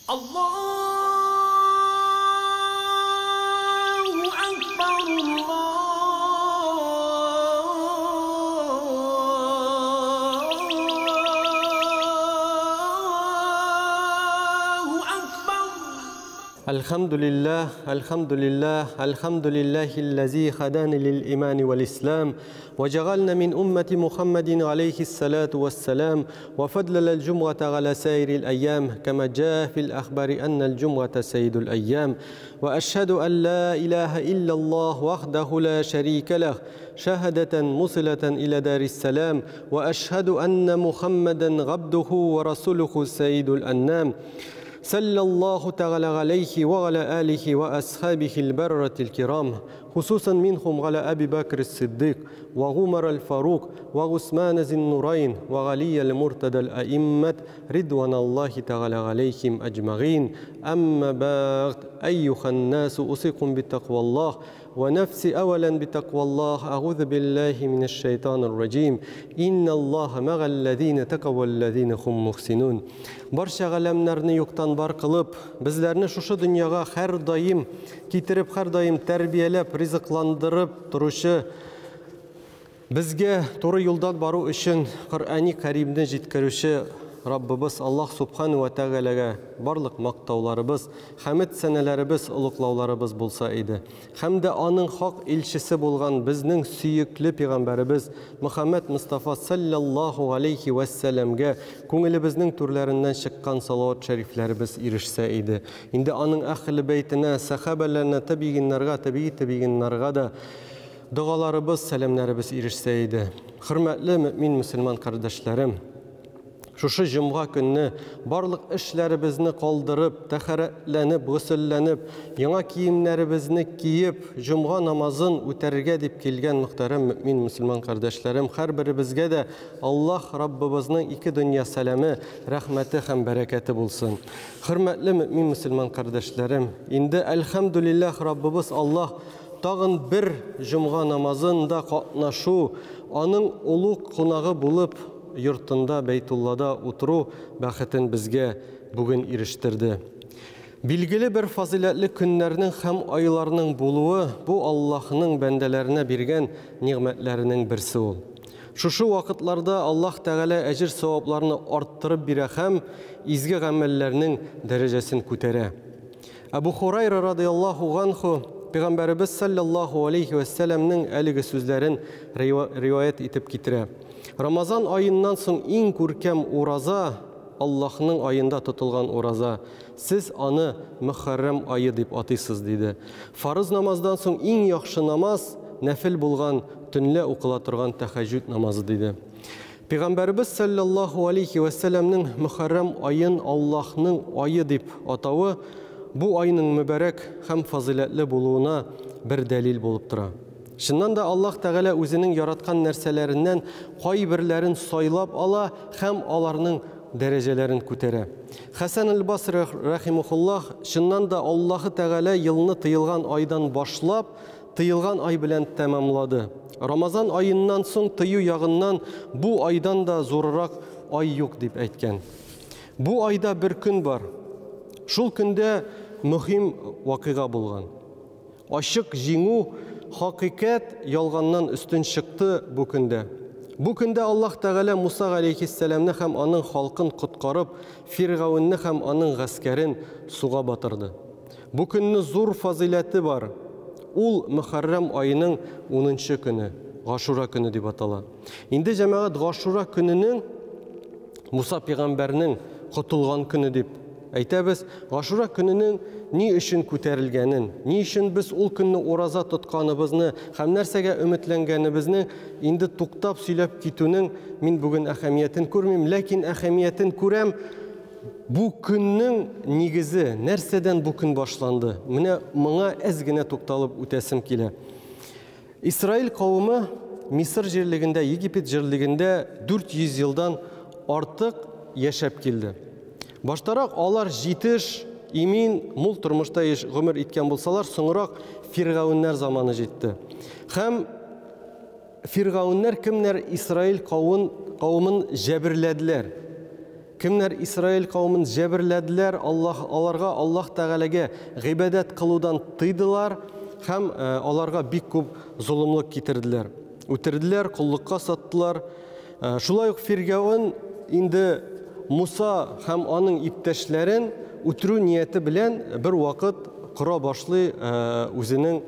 Allahu Akbar, Allahu Akbar. Elhamdülillah, elhamdülillah, elhamdülillahi'llezî hadâni lil imani vel islam ve cealna min ummeti Muhammedin aleyhissalâtu vesselam ve fedlelel cum'ate ala sairil eyyâm kema câ fil ahbari ennel cum'ate seyyidul eyyâm ve eşhedü en la ilahe illallah vahdehu la şerîke leh şehadeten musileten ile darisselam ve eşhedü enne Muhammeden abduhu ve rasuluhu seyyidul ennâm. Sallallahu teala aleyhi ve ala alihi ve ashabihi'l berratil kiram. Hususan minhum ala Ebi Bekr Sıddık ve Umar el Faruk ve Osman Zinnurayn ve Ali el Murtada'l aimmet ridvanallahi teala aleyhim ecmaîn. Amma ba'd eyyuhan nasu usikum bitakvallah ve nefsi evvelen bitakvallah. Euzu billahi mineşşeytanirracim. İnnallaha ma'allezine tekav vellezine hum muhsinun. Barça галәмнәрне юктан бар кылып, безләрне шушы дөньяга һәр даим китереп, һәр даим тәрбияләп, ризыкландырып торучы, безгә туры юлдан бару өчен Коръәни Кәримне җиткерүче Раббыбыз Аллаһ Субхану ва Тәгаләгә барлык мактауларыбыз, хәмд сәнәләребез, олуглауларыбыз булса иде. Һәм дә аның хак илчесе булган безнең сөекле пәйгамбәребез Мөхәммәд Мустафа саллаллаһу алейхи вәссәламгә күңелебезнең түрләреннән чыккан салават шәрифләребез ирешсә иде. Инде аның әһле бәйтенә, сәхабәләренә, табигиннарга, табии табигиннарга да догаларыбыз, сәламнәребез ирешсә иде. Хөрмәтле мөмин мөселман кардәшләрем, шушы җомга көнне барлык эшләребезне калдырып, тәһарәтләнеп, гөселләнеп, яңа киемнәребезне киеп, җомга намазын үтәргә дип килгән мөхтәрәм мөмин мөселман кардәшләрем, һәрберебезгә дә Аллаһ Раббыбызның ике дөнья сәламе, рәхмәте һәм бәрәкәте булсын. Хөрмәтле мөмин мөселман кардәшләрем, инде әлхәмдүлилләһ Раббыбыз Аллаһ тагын бер җомга намазында катнашу, аның олуг кунагы булып йортында Бәйтуллада утыру бәхетен безгә бүген ирештерде. Билгеле бер фазыйләтле көннәрнең һәм айларның булуы бу Аллаһның бәндәләренә биргән нигъмәтләренең берсе ул. Шушы вакытларда Аллаһ Тәгалә әҗер савапларны арттырып бирә һәм изге гамәлләрнең дәрәҗәсен күтәрә. Әбу Хурайра радыяллаһу анху Пәйгамбәребез саллаллаһу алейхи вәссәламнең әлеге сүзләрен риваять итеп китерә. Рамазан аеннан соң иң күркәм ураза Аллаһның аенда тотылган ураза. Сез аны Мөхәррәм ае дип атыйсыз, диде. Фарыз намаздан соң иң яхшы намаз нәфил булган төнлә укыла торган тәһәҗҗүд намазы, диде. Пәйгамбәребез саллаллаһу алейхи вәссәламнең Мөхәррәм аен Аллаһның ае дип атавы бу айның мөбарәк һәм фазыйләтле булуына бер дәлил булып тора. Чыннан да Аллаһ Тәгалә үзенең яраткан нәрсәләреннән кайберләрен сайлап ала һәм аларның дәрәҗәләрен күтәрә. Хәсән әл-Басри рахимахуллах, чыннан да Аллаһ Тәгалә елны тыелган айдан башлап, тыелган ай белән тәмамлады. Рамазан аеннан соң тыю ягыннан бу айдан да зуррак ай юк дип әйткән. Бу айда бер көн бар. Шул көндә мөһим вакыйга булган. Ачык җиңү хакыйкать ялганнан өстен чыкты бу көндә. Бу көндә Аллаһ Тәгалә Муса алейхиссәламны һәм аның халкын коткарып, Фиргавенне һәм аның гаскәрен суга батырды. Бу көнне зур фазыйләте бар. Ул Мөхәррәм аеның 10 көне, Гашура көне дип атала. Инде җәмәгать Гашура көненең Муса пәйгамбәрнең котылган көне дип әйтәбез. Гашура көненең ни өчен күтәрелгәнен, ни өчен без ул көнне ураза тотканыбызны һәм нәрсәгә өметләнгәнебезне инде туктап сөйләп китүнең мин бүген әһәмиятен күрмим, ләкин әһәмиятен күрәм. Бу көннең нигезе, нәрсәдән бу көн башланды? Менә моңа әз генә тукталып үтәсем килә. Исраил кавымы Мисыр җирлегендә, Египет җирлегендә 400 елдан артык яшәп килде. Баштарак алар җитеш, имин, мул тормышта гомер иткән булсалар, соңрак Фиргавеннәр заманы җитте. Һәм Фиргавеннәр кемнәр Исраил кавымын җәберләделәр? Кемнәр Исраил кавемен җәберләделәр, Аллаһ аларга Аллаһ Тәгаләгә гыйбадәт кылудан тыйдылар һәм аларга бик күп золымлык китерделәр. Үтерделәр, коллыкка саттылар. Шулай ук Фиргавен инде Муса һәм аның иптәшләрен үтерү нияте белән бер вакыт кора башлый үзенең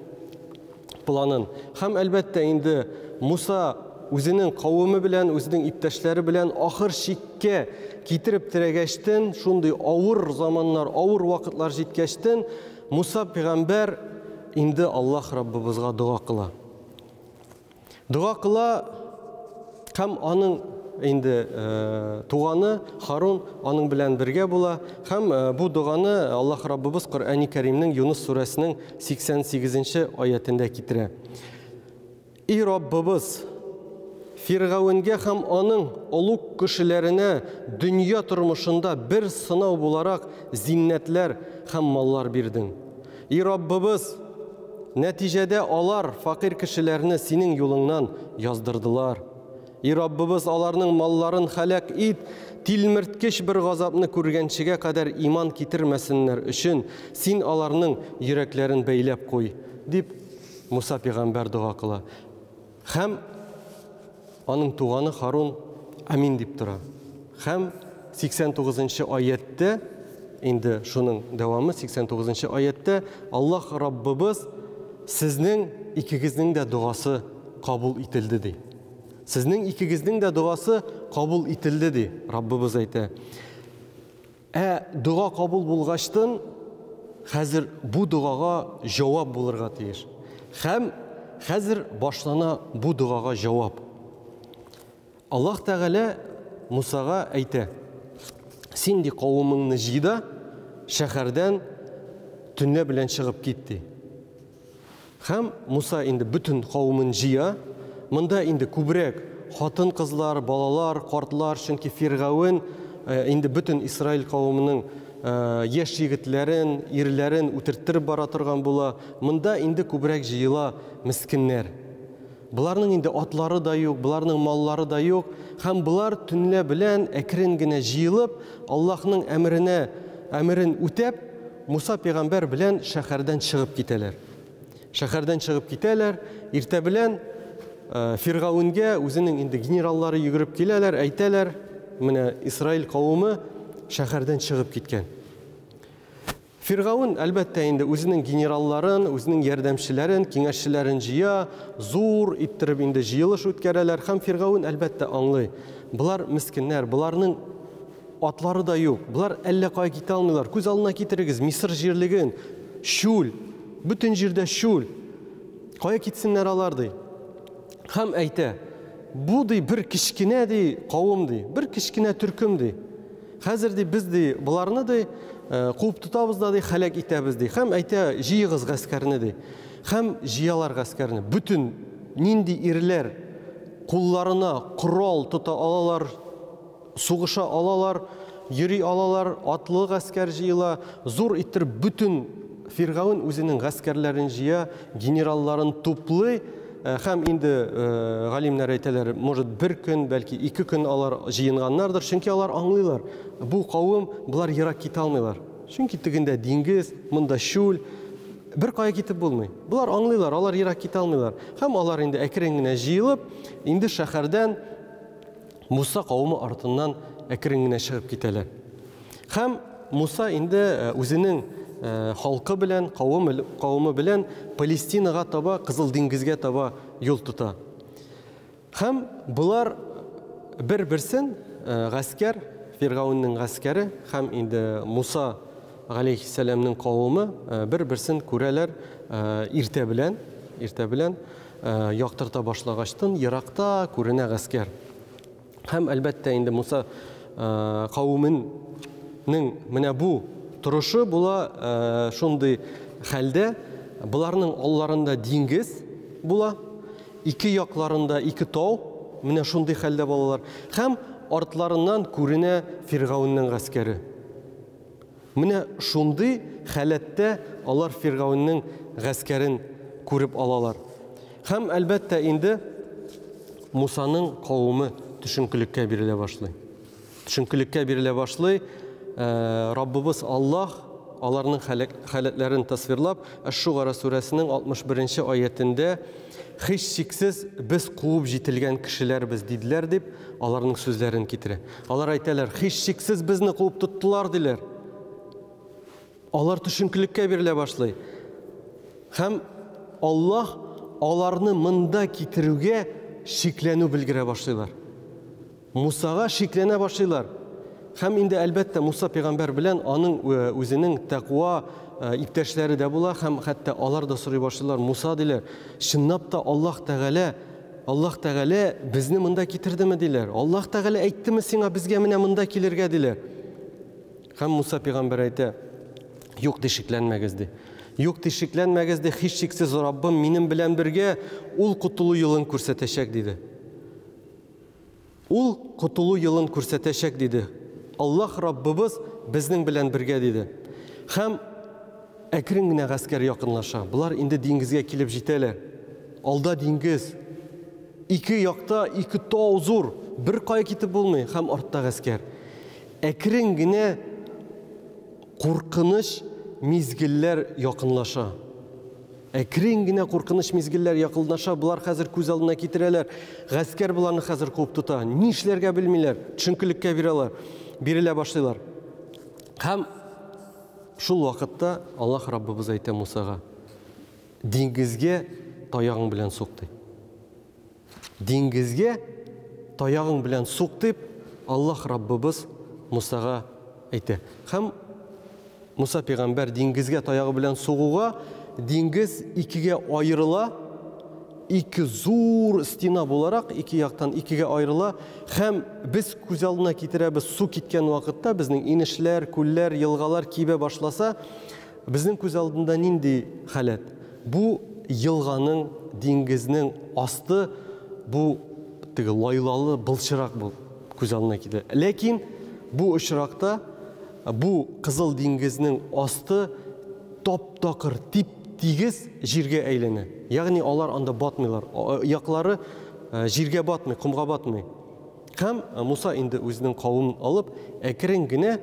планын. Һәм әлбәттә инде Муса үзенең кавеме белән, үзенең иптәшләре белән ахыр чиккә китереп терәгәчтен, шундый авыр заманнар, авыр вакытлар җиткәчтен, Муса пәйгамбәр инде Аллаһ Раббыбызга дога кыла. Дога кыла һәм аның инде туганы Харун аның белән бергә була. Һәм бу доганы Аллаһ Раббыбыз Коръәни Кәримнең Юныс сүрәсенең 88-нче аятендә китерә. И Раббыбыз, Фиргавенгә һәм аның олуг кешеләренә дөнья тормышында бер сынау буларак зиннәтләр һәм маллар бирдең. И Раббыбыз, нәтиҗәдә алар фәкыйрь кешеләрне синең юлыңнан яздырдылар. И Раббыбыз, аларның малларын һәлак ит, тилмерткеч бер газапны күргәнчегә кадәр иман китермәсеннәр өчен, син аларның йөрәкләрен бәйләп куй, дип Муса пәйгамбәр дога кыла. Һәм аның туганы Харун амин дип тора. Һәм 89-нчы аятьтә, инде шуның дәвамы 89-нчы аятьтә Аллаһ Раббыбыз сезнең икегезнең дә догасы кабул ителде ди. Сезнең икегезнең дә догасы кабул ителде ди, Раббыбыз әйтә. Ә дога кабул булгачтын, хәзер бу догага җавап булырга тиеш. Һәм хәзер башлана бу догага җавап. Аллаһ Тәгалә Мусага әйтә: "Син ди кавымыңны җый да, шәһәрдән төнлә белән чыгып кит" ди. Һәм Муса инде бөтен кавымын җыя. Монда инде күбрәк хатын-кызлар, балалар, картлар, чөнки Фиргавен инде бөтен Исраил кавымының яшь егетләрен, ирләрен үтерттереп бара торган була. Монда инде күбрәк җыела мескеннәр. Боларның инде атлары да юк, боларның маллары да юк. Һәм болар төнлә белән әкрен генә җыелып, Аллаһның әмеренә, әмерен үтәп, Муса пәйгамбәр белән шәһәрдән чыгып китәләр. Шәһәрдән чыгып китәләр, иртә белән Фиргавенгә үзенең инде генераллары йөгереп киләләр, әйтәләр, менә Исраил кавымы шәһәрдән чыгып киткән. Фиргавен, әлбәттә инде, үзенең генералларын, үзенең ярдәмчеләрен, киңәшчеләрен җыя, зур иттереп инде җыелыш үткәрәләр һәм Фиргавен, әлбәттә, аңлый. Болар мескеннәр, боларның атлары да юк, болар әллә кая китә алмыйлар. Күз алдына китерегез, Мисыр җирлеген, чүл, бөтен җирдә чүл. Кая китсеннәр алар, ди. Һәм әйтә, бу, ди, бер кечкенә, ди, кавым, ди, бер кечкенә төркем, ди. Хәзер, ди, без, ди, боларны, ди, куып тотабыз да, ди, һәлак итәбез, ди. Һәм әйтә, җыегыз гаскәрне, ди. Һәм җыялар гаскәрне. Бөтен нинди ирләр кулларына корал тота алалар, сугыша алалар, йөри алалар, атлы гаскәр җыела, зур иттереп бөтен Фиргавен үзенең гаскәрләрен җыя, генералларын туплый, һәм инде галимнәр әйтәләр, может, бер көн, бәлки ике көн алар җыенганнардыр, чөнки алар аңлыйлар, бу кавым, болар ерак китә алмыйлар. Чөнки тегендә диңгез, монда чүл, бер кая китеп булмый. Болар аңлыйлар, алар ерак китә алмыйлар. Һәм алар инде әкрен генә җыелып, инде шәһәрдән Муса кавымы артыннан әкрен генә чыгып китәләр. Һәм Муса инде үзенең халкы белән, кавымы белән Палестинага таба, Кызыл диңгезгә таба юл тота. Һәм болар бер-берсен гаскәр, Фиргаунның гаскәре һәм инде Муса галәйһиссәламнең кавымы бер-берсен күрәләр иртә белән, иртә белән яктырта башлагачтын еракта күренә гаскәр. Һәм әлбәттә инде Муса кавеменең менә бу торышы була шундый хәлдә, боларның алларында диңгез була, ике якларында ике тау, менә шундый хәлдә булалар. Һәм артларыннан күренә Фиргаунның гаскәре. Менә шундый халәттә алар Фиргаунның гаскәрен күреп алалар. Һәм әлбәттә инде Мусаның кавымы төшенкелеккә бирелә башлый. Төшенкелеккә бирелә башлый. Раббыбыз Аллаһ аларның халәтләрен тасвирлап, Әш-Шугара сүрәсенең 61 нче аятендә Һичшиксез без куып җителгән кешеләрбез, диделәр, дип, аларның сүзләрен китерә. Алар әйтәләр, һичшиксез безне куып тоттылар, диләр. Алар төшенкелеккә бирелә башлый. Һәм Аллаһ аларны монда китерүгә шикләнү белгерә башлыйлар. Мусага шикләнә башлыйлар. Һәм инде, әлбәттә, Муса пәйгамбәр белән аның үзенең тәкъва иптәшләре дә була, һәм хәтта алар да сорый башлыйлар, Муса, диләр, чынлап та Аллаһ Тәгалә, Аллаһ Тәгалә безне монда китердеме, диләр. Аллаһ Тәгалә әйттеме сиңа безгә менә монда килергә, диләр. Һәм Муса пәйгамбәр әйтә, Юк, ди, шикләнмәгез, ди. Юк, ди, шикләнмәгез, ди, һичшиксез Раббым минем белән бергә, ул котылу юлын күрсәтәчәк, диде. Ул котылу юлын күрсәтәчәк, диде. Аллаһ Раббыбыз безнең белән бергә, диде. Һәм әкрен генә гаскәр якынлаша. Болар инде диңгезгә килеп җитәләр. Алда диңгез. Ике якта ике тау зур, беркая китеп булмый, һәм артта гаскәр. Әкрен генә куркыныч мизгелләр якынлаша. Әкрен генә куркыныч мизгелләр якынлаша, болар хәзер күз алдына китерәләр. Гаскәр боларны хәзер куып тота. Ни эшләргә белмиләр, төшенкелеккә бирәләр, бирелә башлыйлар. Һәм шул вакытта Аллаһ Раббыбыз әйтә Мусага: "Диңгезгә таягың белән сук", ди. Диңгезгә таягың белән сук дип Аллаһ Раббыбыз Мусага әйтә. Һәм Муса пәйгамбәр диңгезгә таягы белән сугуга, диңгез икегә аерыла, ике зур стена буларак ике яктан икегә аерыла һәм без күз алдына китерәбез, су киткән вакытта безнең инешләр, күлләр, елгалар кибә башласа, Безнең күз алдында нинди халәт? Бу елганың, диңгезнең асты, бу теге лайлалы былчырак булып күз алдына килә. Ләкин бу очракта бу Кызыл диңгезнең асты тап-такыр, тип-тигез җиргә әйләнә. Ягъни алар анда батмыйлар, аяклары җиргә батмый, комга батмый. Һәм Муса инде үзенең кавымын алып, әкрен генә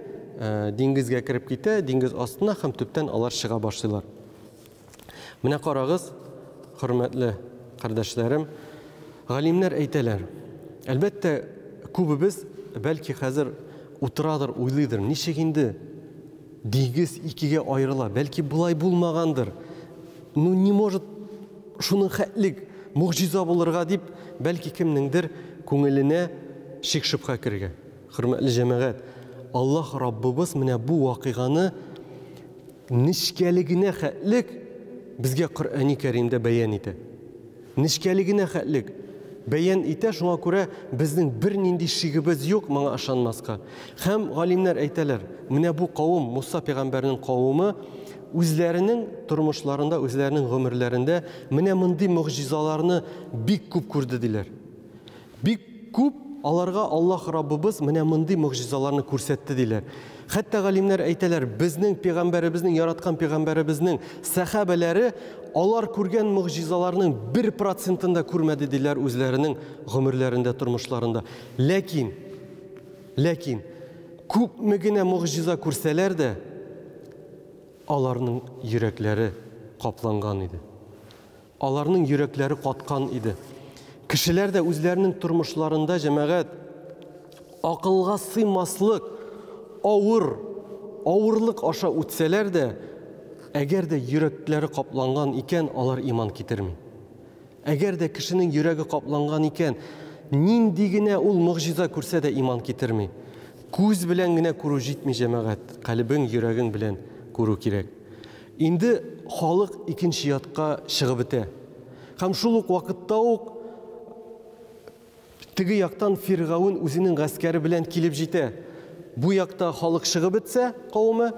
диңгезгә кереп китә, диңгез астына һәм төптән алар чыга башлыйлар. Менә карагыз, хөрмәтле кардәшләрем, галимнәр әйтәләр. Әлбәттә, күбебез бәлки хәзер утырадыр, уйлыйдыр, ничек инде диңгез икегә аерыла, бәлки болай булмагандыр. Ну, не может шуның хәтлек могҗиза булырга дип, бәлки кемнеңдер күңеленә шик-шөбһә кергән. Хөрмәтле җәмәгать, Аллаһ Раббыбыз менә бу вакыйганы нечкәлегенә хәтлек безгә Коръәни Кәримдә бәян итә. Нечкәлегенә хәтлек бәян итә, шуңа күрә безнең бернинди шигебез юк моңа ышанмаска. Һәм галимнәр әйтәләр, менә бу кавым, Муса пәйгамбәрнең кавымы, Үзләренең тормышларында, үзләренең гомерләрендә менә мондый могҗизаларны бик күп күрде, диләр. Бик күп аларга Аллаһ Раббыбыз менә мондый могҗизаларны күрсәтте, диләр. Хәтта галимнәр әйтәләр, безнең пәйгамбәребезнең, яраткан пәйгамбәребезнең сәхабәләре алар күргән могҗизаларның бер процентын да күрмәде, диләр үзләренең гомерләрендә, тормышларында. Ләкин, ләкин, күпме генә могҗиза күрсәләр дә, Аларның йөрәкләре капланган иде. Аларның йөрәкләре каткан иде. Кешеләр дә үзләренең тормышларында, җәмәгать, акылга сыймаслык авыр, авырлык аша үтсәләр дә, әгәр дә йөрәкләре капланган икән, алар иман китерми. Әгәр дә кешенең йөрәге капланган икән, нинди генә ул могҗиза күрсә дә иман китерми. Күз белән генә күрү җитми, җәмәгать, калебең, йөрәгең белән күрү кирәк. Инде халык икенче ятка чыгып бетә. Һәм шул ук вакытта ук Теге яктан Фиргавен үзенең гаскәре белән килеп җитә. Бу якта халык чыгып бетсә, кавеме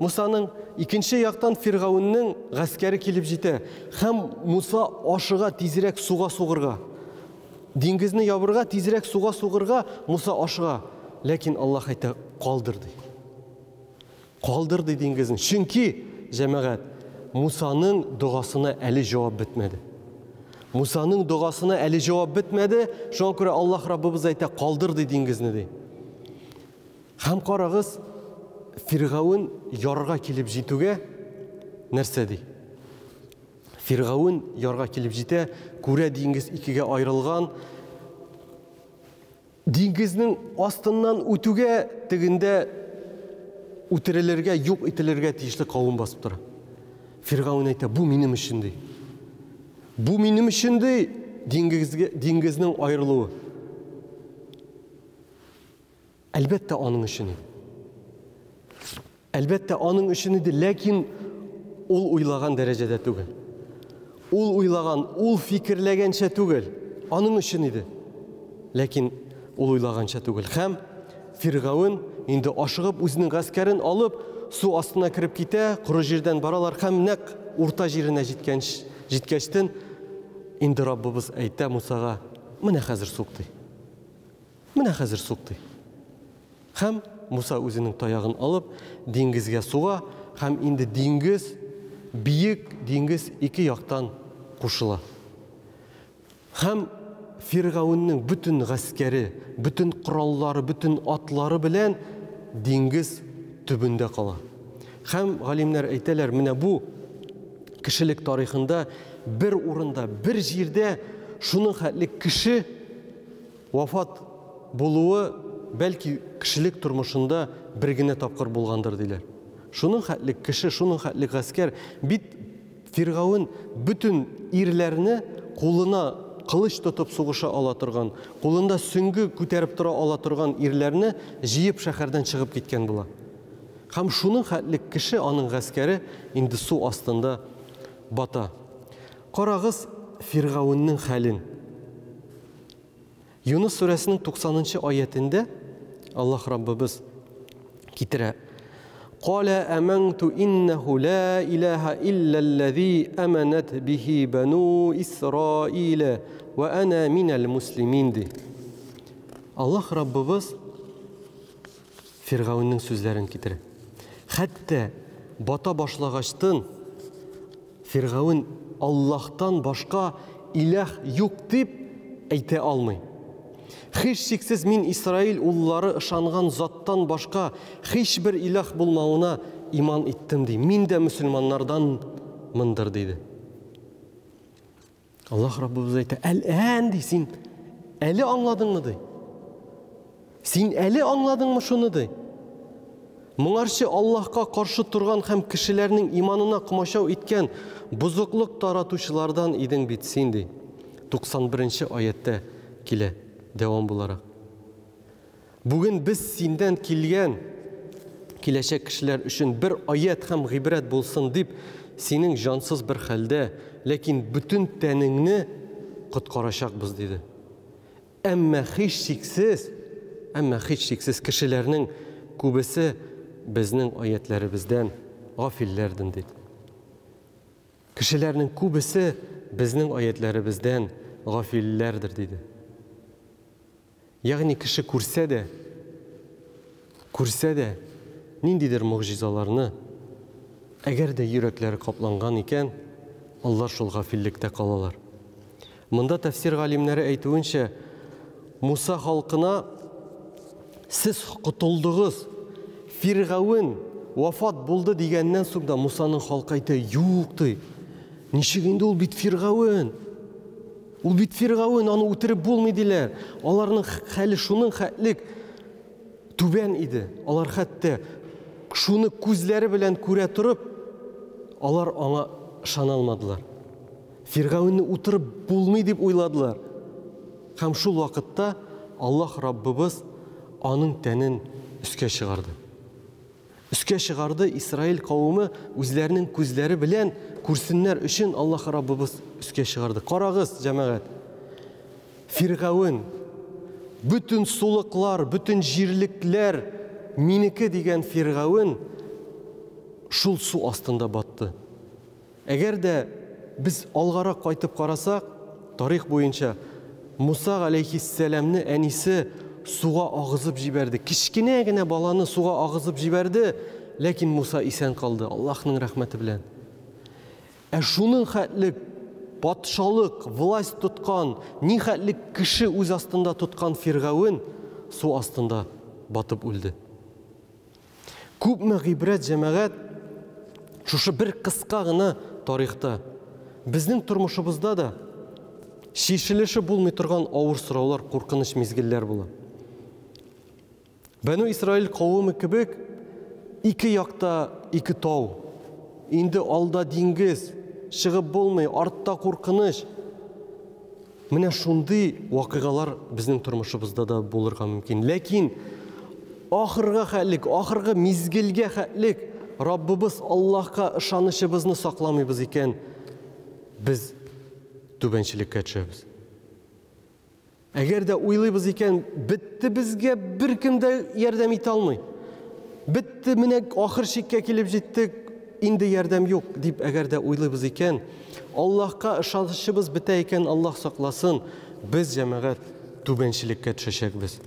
Мусаның, икенче яктан Фиргавеннең гаскәре килеп җитә. Һәм Муса ашыга тизрәк суга сугырга. Диңгезне ябырга, тизрәк суга сугырга Муса ашыга. Ләкин Аллаһ әйтә, калдыр, ди. Калдыр, ди диңгезне. Чөнки, җәмәгать, Мусаның догасына әле җавап бетмәде. Мусаның догасына әле җавап бетмәде, шуңа күрә Аллаһ Раббыбыз әйтә, калдыр, ди диңгезне, ди. Һәм карагыз, Фиргавен ярга килеп җитүгә нәрсә ди? Фиргавен ярга килеп җитә, күрә диңгез икегә аерылган. Диңгезнең астыннан үтүгә тегендә үтерелергә, юк ителергә тиешле кавым басып тора. Фиргавен әйтә, бу минем өчен ди. Бу минем өчен ди, диңгезгә, диңгезнең аерылуы. Әлбәттә, аның өчен иде. Әлбәттә, аның өчен иде, ләкин ул уйлаган дәрәҗәдә түгел. Ул уйлаган, ул фикерләгәнчә түгел. Аның өчен иде. Ләкин ул уйлаганча түгел. Һәм Фиргавен инде ашыгып үзенең гаскәрен алып, су астына кереп китә, коры җирдән баралар һәм нәкъ урта җиренә җиткәнч, җиткәчтен инде Раббыбыз әйтә Мусага, менә хәзер сук ди. Менә хәзер сук ди. Һәм Муса үзенең таягын алып, диңгезгә суга, һәм инде диңгез, биек диңгез ике яктан кушыла. Һәм Фиргавеннең бөтен гаскәре, бөтен кораллары, бөтен атлары белән диңгез төбендә кала. Һәм галимнәр әйтәләр, менә бу кешелек тарихында бер урында, бер җирдә шуның хәтле кеше вафат булуы бәлки кешелек тормышында бер генә тапкыр булгандыр диләр. Шуның хәтле кеше, шуның хәтле гаскәр бит Фиргавен бөтен ирләрне кулына кылыч тотып сугыша ала торган, кулында сөңге күтәреп тора ала торган ирләрне җыеп шәһәрдән чыгып киткән була. Һәм шуның хәтле кеше, аның гаскәре инде су астында бата. Карагыз Фиргавеннең хәлен. Юныс сүрәсенең 90 нчы аятендә Аллаһ Раббыбыз китерә. Каля аманту иннаху ла илаха иллаллази аманат бихи бану Исраиля ва ана минал муслимин ди. Аллаһ Раббыбыз Фиргавеннең сүзләрен китерә. Хәтта бата башлагачтын Фиргавен Аллаһтан башка иләһ юк дип әйтә алмый. Һичшиксез мин Исраил уллары ышанган заттан башка һичбер иләһ булмавына иман иттем ди. Мин дә мөселманнардан мындыр диде. Аллаһ Раббыбыз әйтә, Әл-ән ди, син әле аңладыңмы ди? Син әле аңладыңмы шуны ди? Моңарчы Аллаһка каршы торган һәм кешеләрнең иманына комачау иткән бозыклык таратучылардан идең бит син ди. 91 нче аятьтә килә дәвам буларак. Бүген без синдән килгән киләчәк кешеләр өчен бер аять һәм гыйбрәт булсын дип, синең җансыз бер хәлдә, ләкин бөтен тәнеңне коткарачакбыз, диде. Әмма һичшиксез, әмма һичшиксез кешеләрнең күбесе безнең аятьләребездән гафилләрден, диде. Кешеләрнең күбесе безнең аятьләребездән гафилләрдер, диде. Ягъни кеше күрсә дә, күрсә дә ниндидер могҗизаларны, әгәр дә йөрәкләре капланган икән, алар шул гафиллектә калалар. Монда тәфсир галимнәре әйтүенчә, Муса халкына сез котылдыгыз, Фиргавен вафат булды дигәннән соң да Мусаның халкы әйтә, юк ди. Ничек инде ул бит Фиргавен? Ул бит фиргавен, аны үтереп булмый диләр. Аларның хәле шуның хәтлек түбән иде. Алар хәтта шуны күзләре белән күрә торып, алар аңа ышана алмадылар. Фиргавенне утырып булмый дип уйладылар. Һәм шул вакытта Аллаһ Раббыбыз аның тәнен өскә чыгарды. Өскә чыгарды, Исраил кавымы үзләренең күзләре белән күрсеннәр өчен Аллаһ Раббыбыз өскә чыгарды. Карагыз, җәмәгать. Фиргавен, бөтен сулыклар, бөтен җирлекләр минеке дигән Фиргавен шул су астында батты. Әгәр дә без алгарак кайтып карасак, тарих буенча Муса галәйһиссәламне әнисе суга агызып җибәрде. Кечкенә генә баланы суга агызып җибәрде, ләкин Муса исән калды, Аллаһның рәхмәте белән. Ә шуның хәтле патшалык, власть тоткан, ни хәтле кеше үз астында тоткан Фиргавен су астында батып үлде. Күпме гыйбрәт, җәмәгать, шушы бер кыска гына тарихта. Безнең тормышыбызда да чишелеше булмый торган авыр сораулар, куркыныч мизгелләр була. Бәну Исраил кавымы кебек ике якта ике тау. Инде алда диңгез, чыгып булмый, артта куркыныч. Менә шундый вакыйгалар безнең тормышыбызда да булырга мөмкин. Ләкин ахырга хәтлек, ахыргы мизгелгә хәтлек Раббыбыз Аллаһка ышанычыбызны сакламыйбыз икән, без түбәнчелеккә төшәбез. Әгәр дә уйлыйбыз икән, бетте, безгә беркем дә ярдәм итә алмый. Бетте, менә ахыр чиккә килеп җиттек, инде ярдәм юк дип әгәр дә уйлыйбыз икән, Аллаһка ышанычыбыз бетә икән, Аллаһ сакласын, без, җәмәгать, түбәнчелеккә төшәчәкбез.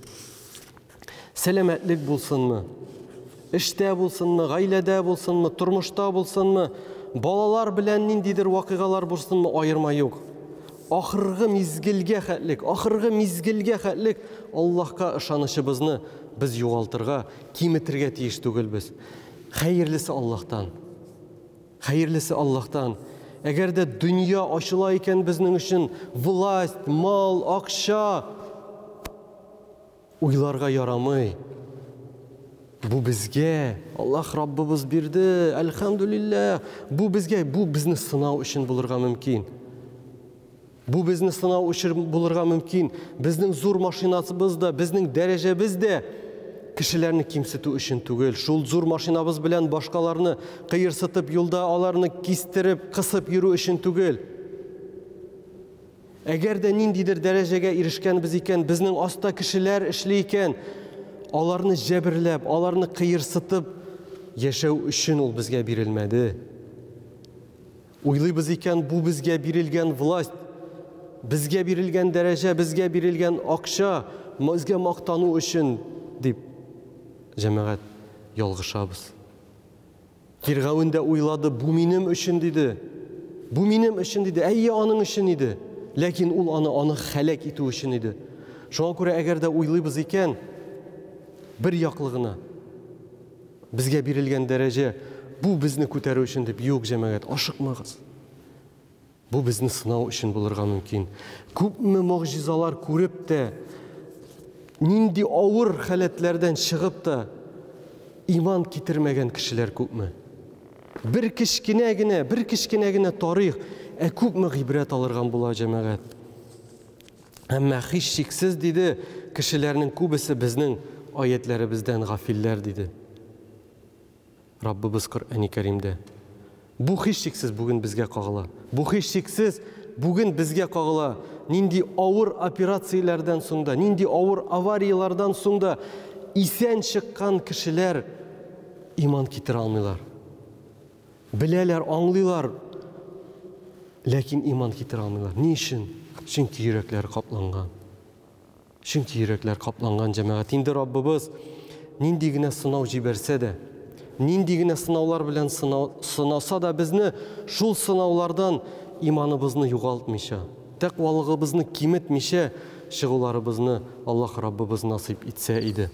Сәламәтлек булсынмы, эштә булсынмы, гаиләдә булсынмы, тормышта булсынмы, балалар белән ниндидер вакыйгалар булсынмы, аерма юк. Ахыргы мизгелгә хәтлек, ахыргы мизгелгә хәтлек Аллаһка ышанычыбызны без югалтырга, киметергә тиеш түгелбез. Хәерлесе Аллаһтан. Хәерлесе Аллаһтан. Әгәр дә дөнья ачыла икән безнең өчен, власть, мал, акча, уйларга ярамый. Бу безгә Аллаһ Раббыбыз бирде, әлхәмдүлилләһ. Бу безгә, бу безне сынау өчен булырга мөмкин. Бу безне сынау өчен булырга мөмкин. Безнең зур машинабыз да, безнең дәрәҗәбез дә кешеләрне кимсетү өчен түгел. Шул зур машинабыз белән башкаларны кыерсытып юлда аларны кистереп, кысып йөрү өчен түгел. Әгәр дә ниндидер дәрәҗәгә ирешкәнбез икән, безнең аста кешеләр эшли икән, аларны җәберләп, аларны кыерсытып яшәү өчен ул безгә бирелмәде. Уйлыйбыз икән, бу безгә бирелгән власть, безгә бирелгән дәрәҗә, безгә бирелгән акча, безгә мактану өчен дип, җәмәгать, ялгышабыз. Фиргавен дә уйлады, бу минем өчен диде. Бу минем өчен диде. Әйе, аның өчен иде. Ләкин ул аны аны хәләк итү өчен иде. Шуңа күрә әгәр дә уйлыйбыз икән, бер яклы гына безгә бирелгән дәрәҗә бу безне күтәрү өчен дип, юк, җәмәгать, ашыкмагыз. Бу безне сынау өчен булырга мөмкин. Күпме могҗизалар күреп тә, нинди авыр халәтләрдән чыгып та, иман китермәгән кешеләр күпме? Бер кечкенә генә, бер кечкенә генә тарих, ә күпме гыйбрәт алырган була, җәмәгать. Әмма һичшиксез, диде, кешеләрнең күбесе безнең аятләребездән гафилләр, диде. Раббыбыз Коръәни Кәримдә. Бу һичшиксез бүген безгә кагыла. Бу һичшиксез бүген безгә кагыла. Нинди авыр операцияләрдән соң да, нинди авыр аварияләрдән соң да исән чыккан кешеләр иман китерә алмыйлар. Беләләр, аңлыйлар, ләкин иман китерә алмыйлар. Ни өчен? Чөнки йөрәкләре капланган. Чөнки йөрәкләр капланган, җәмәгать. Инде Раббыбыз нинди генә сынау җибәрсә дә, нинди генә сынаулар белән сынау, сынаса да безне, шул сынаулардан иманыбызны югалтмыйча, тәкъвалыгыбызны киметмичә чыгуларыбызны Аллаһ Раббыбыз насыйп итсә иде.